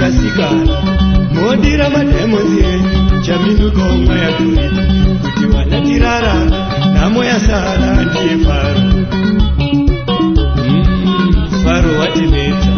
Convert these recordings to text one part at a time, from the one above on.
Akasikana modira madhaimondi enyu chaminduka umwe kuti vana tirarama nhamo yasara ndiye Faro. Faro watinetsa.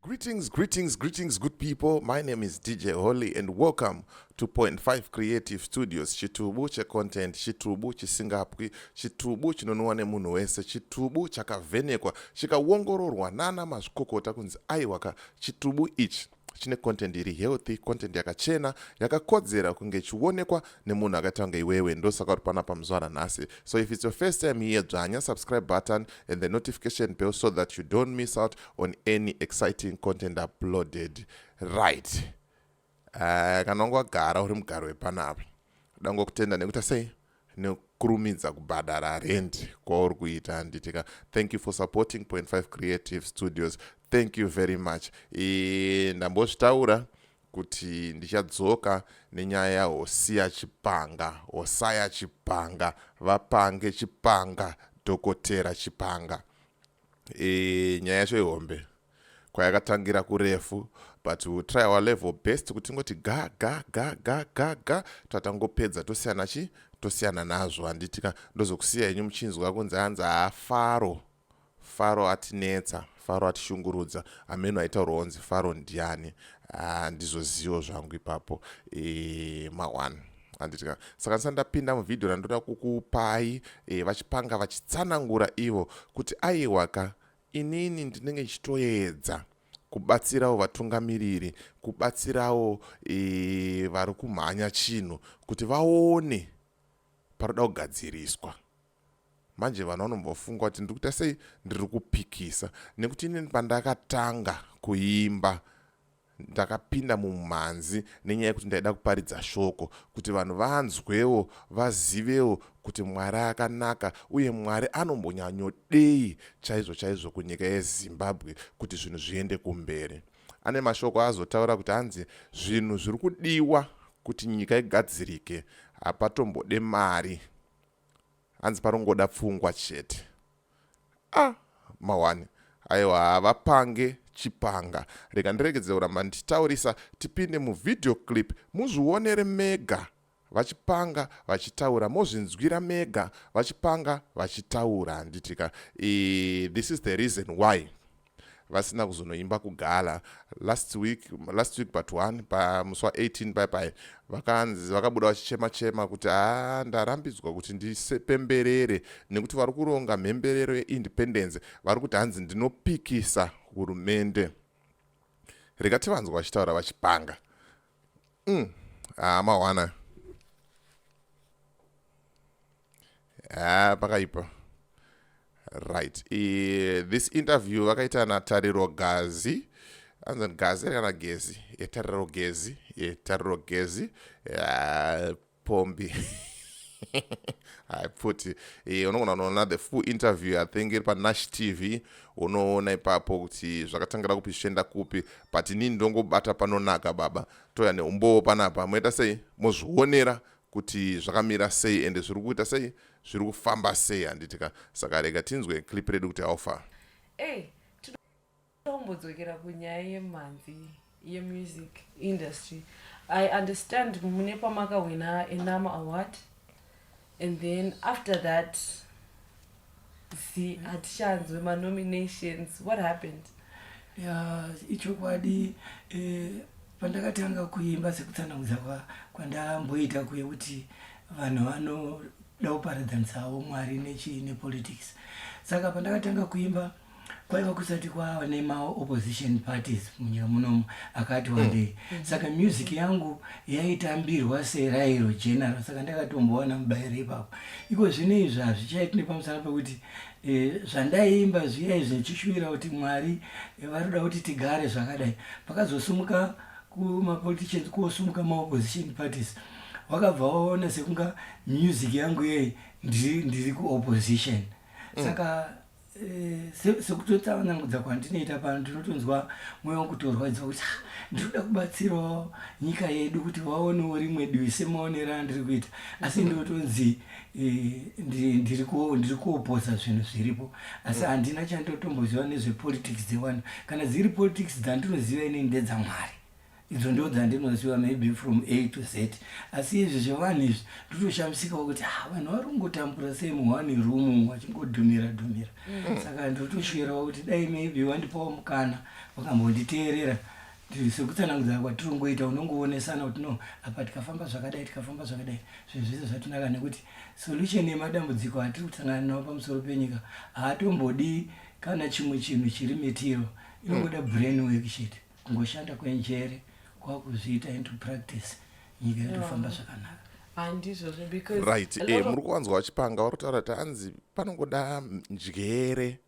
Greetings, greetings, greetings, good people. My name is DJ Holly and welcome to Point 5 Creative Studios. Chitubu checontent, chitubu chisingapwi, chitubu chinonwa nemunhu wese, chitubu chakavhenekwa, chikaongororwa nana mazvikokota kunzi aiwaka chitubu ichi chine content iri healthy, content yakachena, yakakodzera kunge ichionekwa nemunhu akaita kunge iwewe. Ndosaka uri panapa muzuva ranhasi. So if it's your first time here, dzvanya subscribe button and the notification bell so that you don't miss out on any exciting content uploaded. Right. Kana wanga wagara uri mugaro wepanapa, dangokutenda nekuita sei nekurumidza kubhadhara rent kwauri kuita, handitika? Thank you for supporting Point 5 Creative Studios. Thank you very much. Ndambozvitaura kuti ndichadzoka nenyaya yaHosiya Chipanga, Hosaya Chipanga, vapange Chipanga, Dhokotera Chipanga. Nyaya yacho ihombe, kwayakatangira kurefu, but we try our level best kuti tingoti ga ga ga ga ga ga, tatangopedza tosiyana chi tosiyana nazvo, handitika? Ndozokusiya henyu muchinzwa kunzi hanzi haafaro, Faro atinetsa, Faro atishungurudza. Ameno aitaurwa kunzi Faro ndiani, handizozivo zvangu ipapo. Ma1, handitika? Saka ndisati ndapinda muvhidhio randoda kukupai, vachipanga vachitsanangura ivo kuti aiwaka, inini ndinenge ndichitoedza kubatsirawo vatungamiriri, kubatsirawo vari kumhanya chinhu kuti vaone paroda kugadziriswa. Manje vanhu vanombofunga kuti ndiri kuita sei, ndiri kupikisa, nekuti inini pandakatanga kuimba ndakapinda mumhanzi nenyaya yekuti ndaida kuparidza shoko kuti vanhu vanzwewo, vazivewo kuti Mwari akanaka uye Mwari anombonyanyodei chaizvo chaizvo kunyika yeZimbabwe kuti zvinhu zviende kumberi. Ane mashoko azotaura kuti hanzi zvinhu zviri kudiwa kuti nyika igadzirike hapatombode mari, hanzi parongoda pfungwa chete. Ah, mawani, aiwa, havapange Chipanga. Rega ndiregedze kuramba ndichitaurisa, tipinde muvideo clip muzvionere mega vachipanga vachitaura, mozvinzwira mega vachipanga vachitaura, handitika? This is the reason why vasina kuzonoimba kugala last week, last week but one, pamusi wa18 pai vakanzi vakabuda vachichema chema kuti ha, ndarambidzwa kuti ndisepemberere nekuti vari kuronga mhemberero yeindependence, vari kuti hanzi ndinopikisa hurumende. Rega tivanzwa vachitaura vachipanga. Mawana ha, pakaipa. Right, this interview vakaita naTariro Gazi, anzi Gazi kana Gezi, yeTariro Gezi, yeTariro Gezi, pombi haipfuti. Unogona kunoona the full interview, I think iri paNash TV. Unoona ipapo kuti zvakatangira kupi zvichienda kupi, but inini ndongobata panonaka baba, toya neumbowo panapa, moita sei, mozvionera kuti zvakamira sei ende zviri kuita sei, zviri kufamba sei, handitika? Saka rega tinzwe clip redu kuti how far. Ei, totombodzokera kunyaya yemhanzi, yemusic industry. I understand mune pamakawina eNAMA award and then after that zi hatichanzwe manominations. What happened? Ya, ichokwadi. Pandakatanga kuimba, sekutsanangudza kwandamboita kuye kuti vanhu vanoda kuparadzanisawo Mwari nechii, nepolitics. Saka pandakatanga kuimba kwaiva kusati kwava nemaopposition parties munyika munomu akati wandei. Saka music yangu yaitambirwa serairo general, saka ndakatombowana mubayiro ipapo. Iko zvino izvi hazvichaiti nepamusana pekuti zvandaimba zviya izvi ndichishuvira kuti Mwari vari kuda kuti tigare zvakadai, pakazosumuka kumapoliticians, kosumuka maopposition parties. Wakabva waona sekunga music yangu yei ndiri kuopposition. Saka sekutotsanangudza kwandinoita pano, ndinotonzwa mwoyo wangu kutorwadziwa kuti ah, ndinoda kubatsirawo nyika yedu kuti vaonewo rimwe divi semaonero andiri kuita, asi ndinotonzi ndiri kuoposa zvinhu zviripo, asi handina chandotomboziva nezvepolitics dzevanhu. Kana dziri politics dzandinoziva inini ndedzamwari, idzo ndo dzandinoziva, maybe from A to Z. Asi izvi zvevanhu izvi ndotoshamisikawo kuti ah, vanhu vari kungotambura sei muone room vachingodhumira dhumira. Saka ndotoshuvirawo kuti dai maybe vandipawo mukana, vakambonditeerera sekutsanangudza kwatirongoita, unongoonesana kuti no, apa tikafamba zvakadai, tikafamba zvakadai, zvinhu zvese zvatinaka, nekuti solution yemadambudziko atiri kusangana nawo pamusoro penyika haatombodi kana chimwe chinhu chiri material, inongoda brain work chete, kungoshanda kwenjere, kwakuzviita into practice, nyika yotofamba zvakanaka. Handizvozvo because Right, muri kuwanzwa vachipanga vari kutaura kuti hanzi panongoda njere,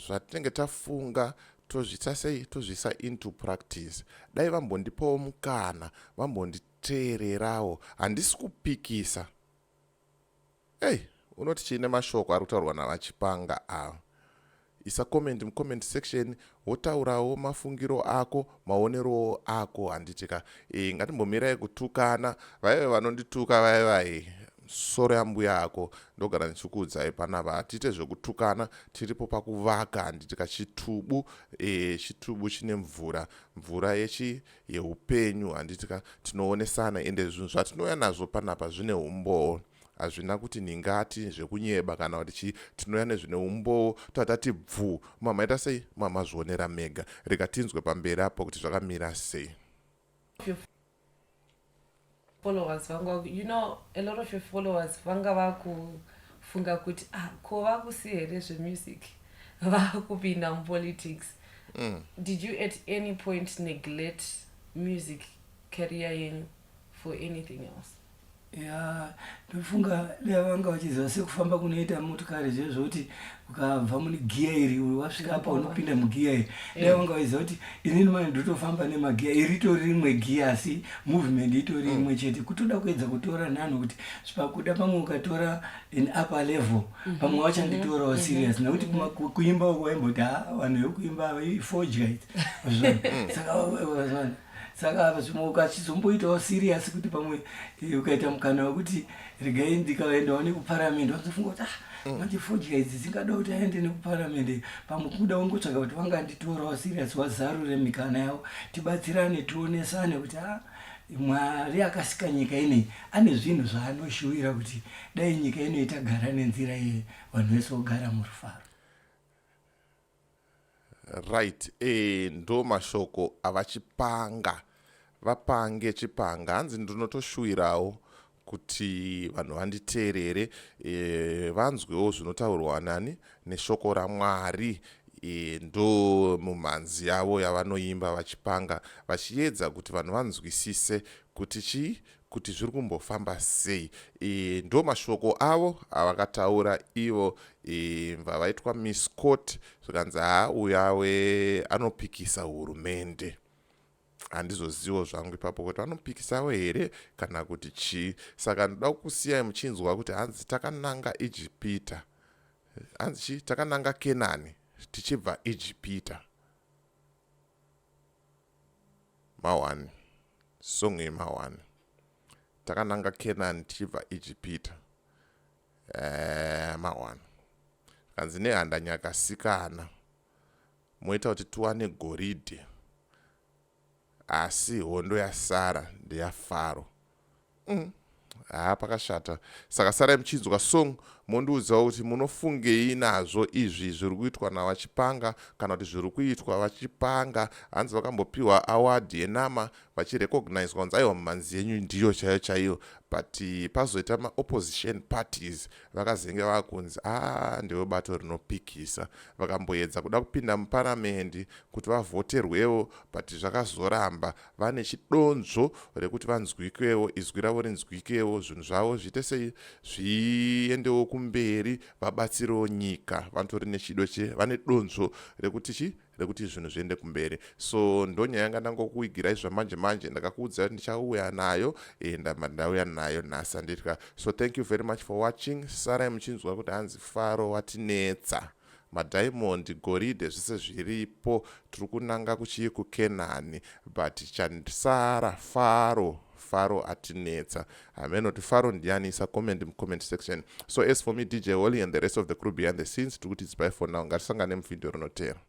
zvatinenge tafunga tozviita sei, tozviisa into practice. Dai vambondipawo mukana, vambonditeererawo, handisi kupikisa. Ei, unoti chiine mashoko ari kutaurwa navachipanga ava? Isa comment mucomment section, wotaurawo mafungiro ako, maonerowo ako, handitika? Ngatimbomirai kutukana. Vaive vanondituka vaivai soro yambuya ako, ndogara ndichikuudzai panapa, hatiite zvekutukana, tiripo pakuvaka, handitika? Chitubu, chitubu chine mvura, mvura yechi yeupenyu, handitika? Tinoonesana, ende zvinhu zvatinouya nazvo panapa zvine umbowo, hazvina kuti ningati zvekunyeba kana kuti chii. Tinouya nezvine umbowo, tatati bvu, mamaita sei, mamazvionera mega. Rega tinzwe pamberi apo kuti zvakamira sei. Your followers vanga, a lot of your followers vanga vakufunga kuti ah, ko vakusiya here zvemusic, vakupinda mupolitics? Did you at any point neglect music career yenyu for anything else? Ya, ndofunga dai vanga vachiziva sekufamba kunoita motokari zviye zvokuti ukabva mune giya iri, wasvika apa unopinda mugiya iri, dai vanga vachiziva kuti inini mane ndotofamba nemagiya iri, itori rimwe giya, asi movement itori imwe chete. Kutoda kuedza kutora nhanho kuti pakuda pamwe ukatora an upper level, pamwe vachanditorawo serious, nekuti kuimba uko vaimboti ha, vanhu vekuimba ifodya idzi. Saka zvimwe ukachizomboitawo serious kuti pamwe ukaita mukana wekuti regai ndikaendawo nekuparamende, vazofunga kuti ah, manje fodya idzi dzingada kuti aende nekuparamende. Pamwe kuda ungotsvaga kuti vanganditorawo serious, wazarure mikana yavo, tibatsirane, tionesane kuti ah, Mwari akasika nyika inei ane zvinhu zvaanoshuwira kuti dai nyika ino itagara nenzira iye, vanhu vese vogara murufaro. Right, ndo mashoko avachipanga, vapange chipanga. Hanzi ndinotoshuwirawo kuti vanhu vanditeerere, vanzwewo zvinotaurwa nani neshoko ramwari. Ndo mumhanzi yavo yavanoimba vachipanga, vachiedza kuti vanhu vanzwisise kuti chii, kuti zviri kumbofamba sei. Ndo mashoko avo avakataura ivo. Mva vaitwa misquote, zvikanzi haa, uyu ave anopikisa hurumende. Handizozivo zvangu ipapo kuti vanopikisawo here kana kuti chii. Saka ndoda kukusiyai muchinzwa kuti hanzi takananga Ijipita, hanzi chii, takananga Kenani tichibva Ijipita. Ma1 song yema1, takananga Kenani tichibva Ijipita. Ma1 kanzi nehanda nyakasikana moita kuti tiwane goridhe, asi hondo yasara ndeyafaro. Haa, pakashata. Saka sarai muchinzwa song, mondiudzawo kuti munofungei nazvo izvi zviri kuitwa navachipanga, kana kuti zviri kuitwa vachipanga. Hanzi vakambopiwa award yenama, vachirecognizwa kunzi aiwa, mumhanzi yenyu ndiyo chaiyo chaiyo, but pazoita maopposition parties, vakazenge vakunzi a ndewe bato rinopikisa. Vakamboedza kuda kupinda muparamendi kuti vavhoterwewo, but zvakazoramba. Vane chidonzvo rekuti vanzwikewo, izwi ravo rinzwikewo, zvinhu zvavo zviite sei, zviendewo. kumberi vabatsirewo nyika. Vanotori nechido che vane donzvo rekuti chi rekuti zvinhu zviende kumberi. So ndonyaya yanga ndangokuigirai zvamanje manje. Ndakakuudzai kuti ndichauya nayo, ndamba ndauya nayo nhasi, handitya. So thank you very much for watching. Sarai muchinzwa kuti hanzi Faro watinetsa. Madiamond, goridhe, zvese zviripo, tiri kunanga kuchii? KuKenani, but chandisara Faro. Faro atinetsa. Hameno kuti Faro ndiani. Isa comment mucomment section. So as for me, DJ Holly, and the rest of the crew behind the scenes, tiri kuti it's bye for now. Ngatisangane muvhidhiyo rinotera.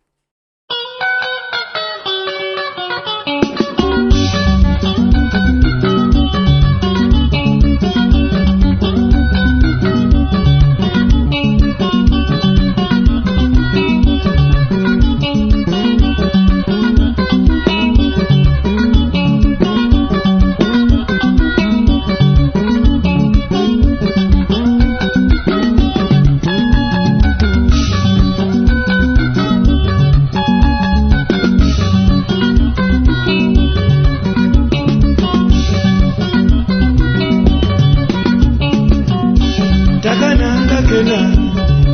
Takananga Kenani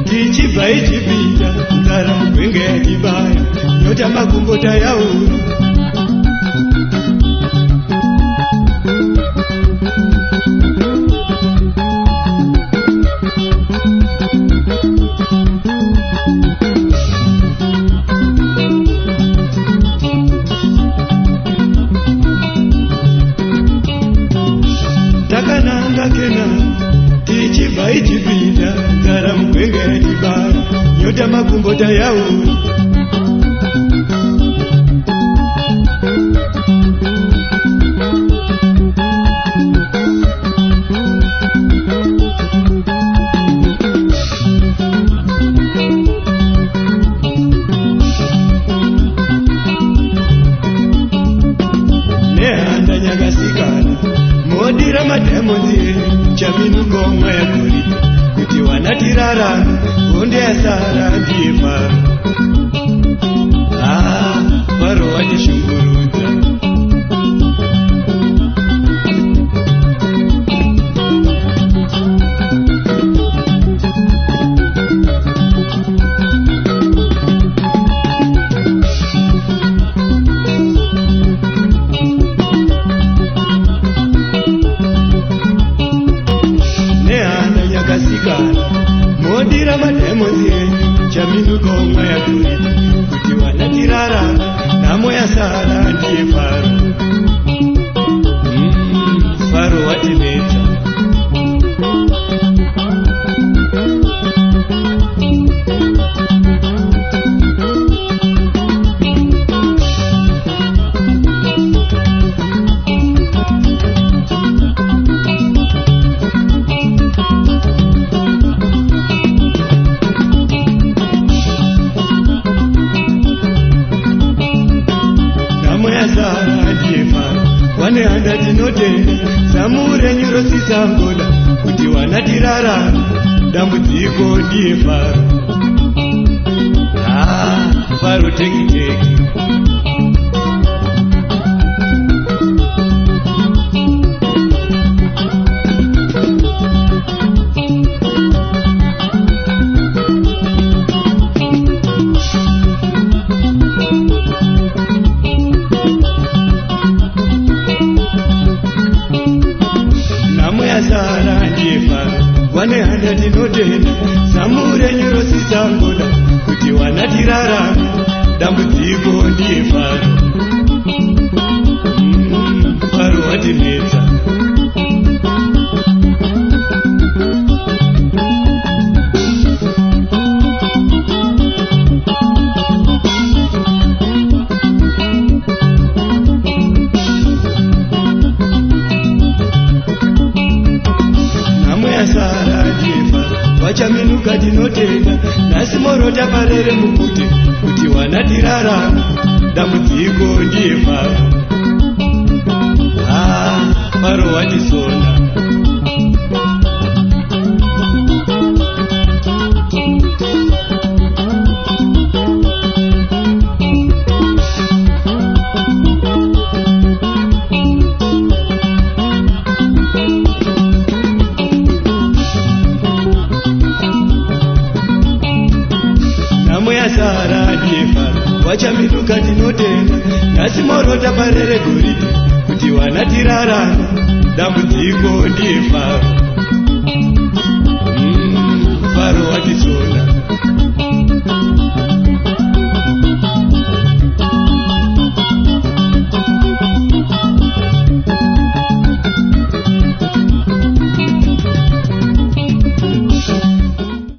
tichibva Ijipita, nzara mugwenge yatibaya, nyota makumbo tayaura. Takananga Kenani tichibva Ijipita, nzara mugwenge yatibaya, nyota makumbo tayaura. Nehanda nyakasikana, modira madhaimondi enyu, chaminuka omwe yagoridhe kuti wanatirarama. Honde yasara ndiye Faro. Ah, Faro watishungurudza. Nehanda nyakasikana, modira madhaimondi enyu, chaminuka omwe yagoridhe kuti wanatirarama. Nhamo yasara ndiye Faro. Faro watinetsa. Nhamo yasara ndiye Faro. Wanehanda tinotenda, zamu renyu rosisangoda kuti wanatirarama. Dambudziko ndiye Faro. Ah, Faro teki teki. Nhamo yasara ndiye Faro. Wanehanda tinotenda, zamu renyu rosisangoda kuti wanatirarama. Dambudziko ndiye Faro. Faro watinetsa. Nhamo yasara ndiye Faro. Wachaminuka tinotenda, nhasi morota parere mupute kuti wanatirarama. Dambudziko ndiye Faro. Ah, Faro watisona. Wachaminuka ndinotenda. Nhasi morota parere goridhe kuti wana tirarame. Dambudziko ndiye Faro.